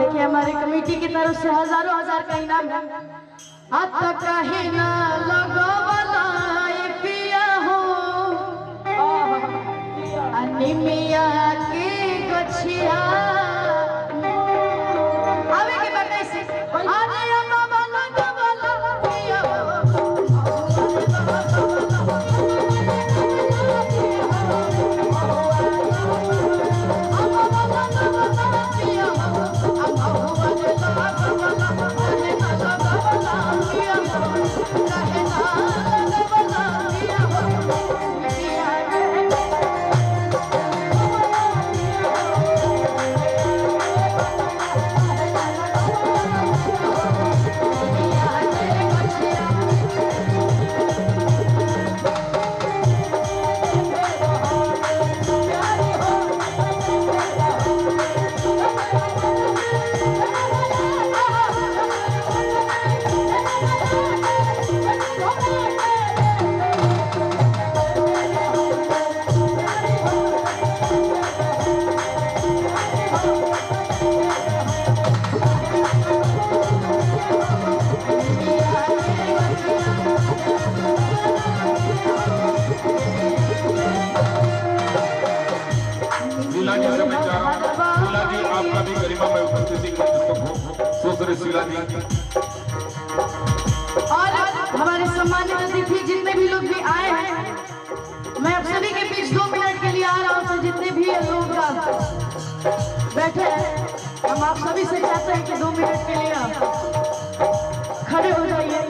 देखिए हमारे कमेटी की तरफ से हजारों हजार का इनाम है। अब कहीं ना लगवला पिया हो अनिमिया की गछिया आवे के बताई से अरे अम्मा लगवला पिया हो। और हमारे सम्मानित अतिथि जितने भी लोग भी आए हैं, मैं आप सभी के बीच 2 मिनट के लिए आ रहा हूँ, तो जितने भी लोग बैठे हैं हम आप सभी से चाहते हैं कि 2 मिनट के लिए आप खड़े हो जाइए।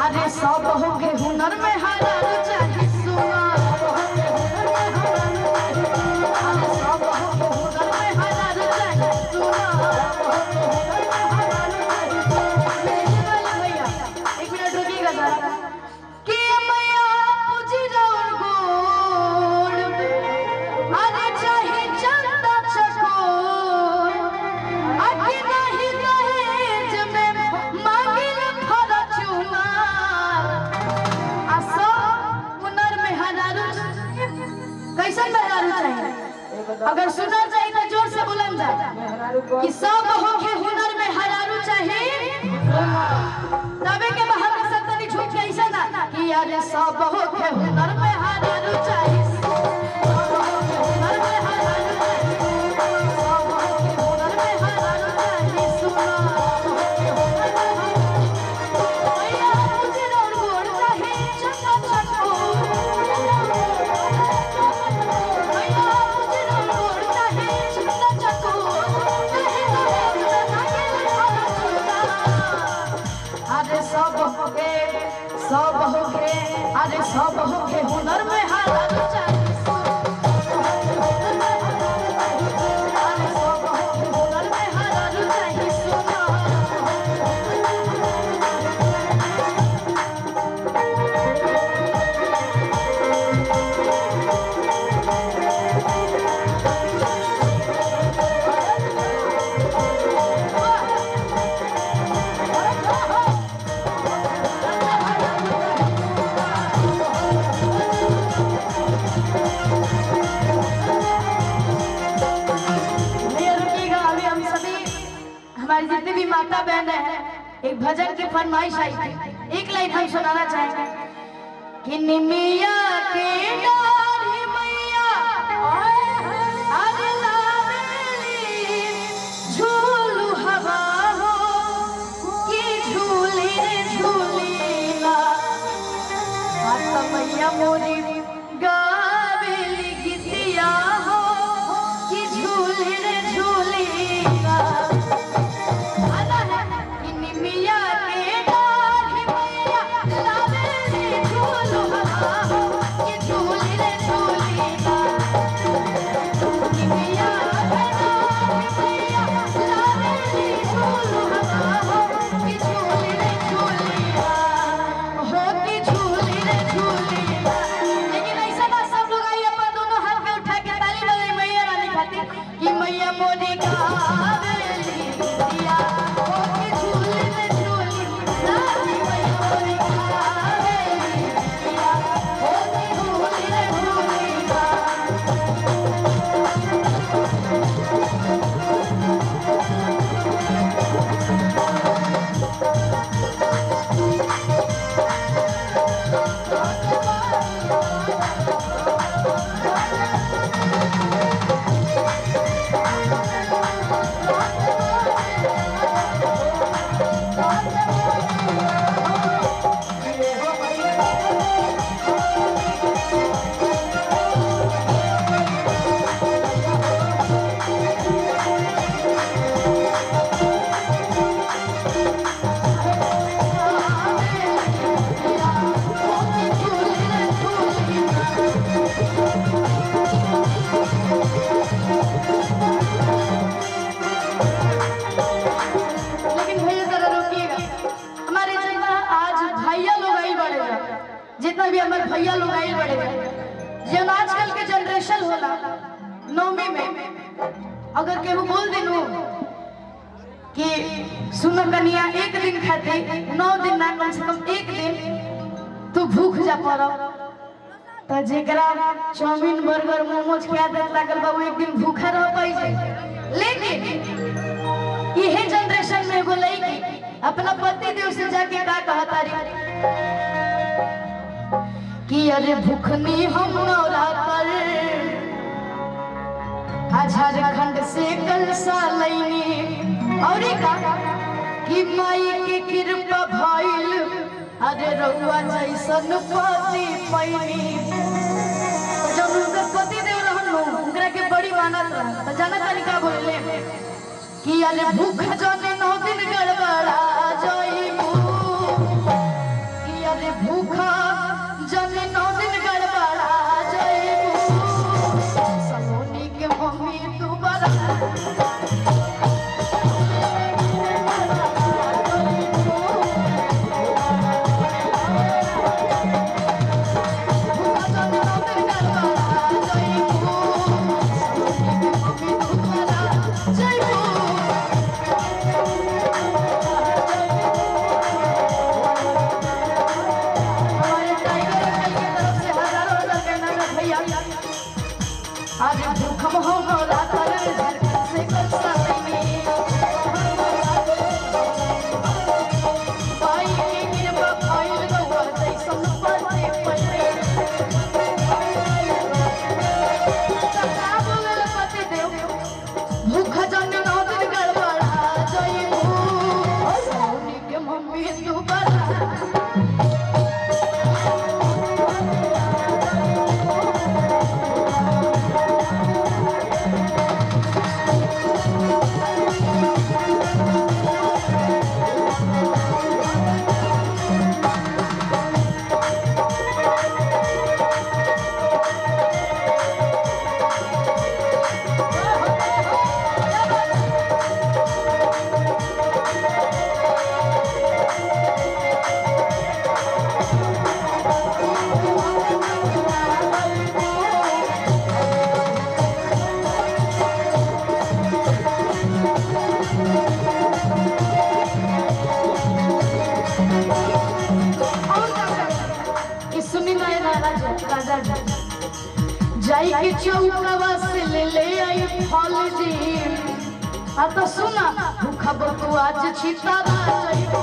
अरे सब हो के हुनर में हरार चाहे सुना, अरे सब हो के हुनर में हरार चाहे सुना। भैया एक मिनट रुकिएगा जरा कि मैया पूजी राउर गोड़, अरे चाहे चंदा चकोर, अरे नहीं दहेज में मांगिल फरचूना। कैसन मेहरारू चाहिए? अगर सुनर चाहिए तो जोर से बुलंद जाए कि सब हो के हुनर में हरारू चाहिए, तबे के बाहर में सतनी झूठ कैसे ना कि अरे सब हो के हुनर में हरारू चाहिए, सब हो के हुनर में हरारू चाहिए, सब हो के हुनर में हरारू चाहिए सुना। भैया मुझे और गोड़ चाहे चका चको, भैया मुझे और गोड़ सब होखे, अरे सब होखे हुनर में हरारू चाही अरे सब होखे हुनर में हरारू चाही सुनर। भैया रुकिएगा, अभी हम सभी हमारी जितनी भी माता बहन है एक भजन की फरमाइश आई थी, एक लाइन हम सुनाना चाहेंगे कि निमिया के डाढ़ी मैया अरे लावेली झूलू हवा हो कि झूले झूलेला आता मैया मोरी गावेली गीतिया हो कि झूले रे झूलेला। आना है कि निमिया के डाढ़ी मैया लावेली झूलू हवा हो कि झूले रे झूलेला। निमिया के डाढ़ी मैया लावेली झूलू हवा हो कि झूले रे झूलेला हो कि झूले रे झूलेला। लेकिन ऐसा ना सब लोग आई अपन दोनों हाथ पे उठा के ताली बजाई मैया रानी खातिर कि मैया मोरी गावेली गीतिया हो कि झूले रे झूलेला। मैया मोरी गावेली गीतिया हो कि झूले रे झूलेला। लेकिन भैया जरा रोकिएगा, हमारे जितना आज भैया लोग आई बड़े जा, जितना भी हमारे भैया लोग आई बड़े जा, जब आजकल के जनरेशन होला नौमी में अगर केहू बोल देनु कि सुनो कनिया एक दिन खाते 9 दिन ना कम से कम एक दिन तू भूख जा पड़ो, तो जेकरा चाउमीन बर्गर मोमोज के आदत लागल बा वो एक दिन भूखा रह पाई जाए। लेकिन यही जनरेशन में एगो लड़की अपना पति देव से जाके का कहता रे कि अरे भूखनी हम नवरात्र झारखंड से कलसा लैनी और का कि माई के कृपा भइल अरे रउआ जैसन पति पैनी। जब उनकर पति देव रहन उनकरा के बड़ी मानत रहन त जाना तनी का बोलले कि अरे भूख जने 9 दिन गड़बड़ा जइबू कि अरे भूख जने 9 दिन गड़बड़ा जइबू सलोनी के मम्मी तू बड़ा भूख जने 9 दिन गड़बड़ा जइबू सलोनी के मम्मी तू बड़ा जइबू। हमारे टाइगर अंकल की तरफ से हजारों हजार का इनाम है भैया। अरे भूखम हो रात झारखंड से कलसा लैनी भाई के कृपा भइल रउआ जैसन पति पैनी। का बोलल पति देव भूख जन 9 दिन गड़बड़ा जइबू सोनी के मम्मी तू बड़ा। बगवा से ले ले आई फल जी। आ तो सुना भूखा तू आज छितारा जइबू।